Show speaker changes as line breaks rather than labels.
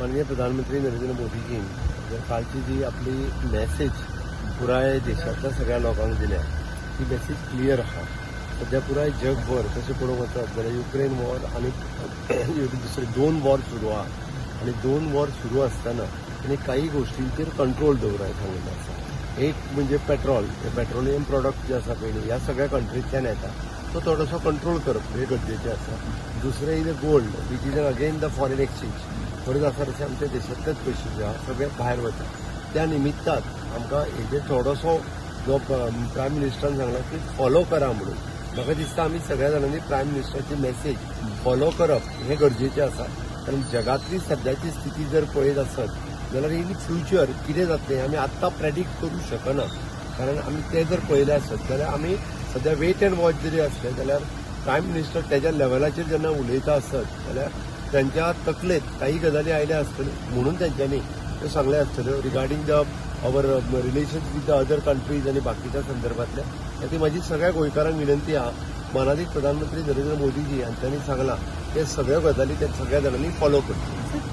माननीय प्रधानमंत्री नरेंद्र मोदीजीन जर कालची जी आपली मॅसेज पुराय देशांतल्या सगळ्या लोकांक दिल्या, ती मॅसेज क्लियर आहा. सध्या पुराय जगभर तशें पळोवंक वचत जाल्यार युक्रेन वॉर आनी दुसरे दोन वॉर सुरू आहा आनी दोन वॉर सुरू आसतना तांणी काही गोश्टींचेर कंट्रोल दवराय सांगिल्लें आसा. एक म्हणजे पेट्रोल, हे पेट्रोलियम प्रोडक्ट जे आसा पळय न्ही, ह्या सगळ्या कंट्रींतल्यान येता, तो थोडोसो कंट्रोल करप हे गरजेचें आसा. दुसरें is gold, which is again the foreign exchange. बरेच आसा तशें आमच्या देशांतलेच पयशे जे आहा सगळे भायर वता. त्या निमित्तान आमकां हेजेर थोडोसो जो प्रायम मिनिस्टरान सांगला की फॉलो करा म्हणून, म्हाका दिसता आमी सगळ्या जाणांनी प्रायम मिनिस्टराची मेसेज फॉलो करप हें गरजेचें आसा. कारण जगांतली सद्याची स्थिती जर पळयत आसत जाल्यार इन फ्युचर कितें जातलें आमी आत्तां प्रेडिक्ट करूं शकना. कारण आमी तें जर पळयलें आसत जाल्यार आमी सद्या वेट अँड वॉच जरी आसले जाल्यार प्रायम मिनिस्टर तेज्या लेवलाचेर जेन्ना उलयता आसत जाल्यार त्यांच्या तकलेंत काही गजाली आयल्या आसतल्यो म्हणून तेंच्यांनी त्यो सांगले आसतल्यो regarding the our relations with the other countries आनी बाकीच्या संदर्भातल्या. ती म्हाजी सगळ्या गोंयकारांक विनंती आहा, मानादीक प्रधानमंत्री नरेंद्र मोदीजी हांच्यांनी सांगलां ते सगळ्यो गजाली ते सगळ्या जाणांनी फॉलो करच्यो.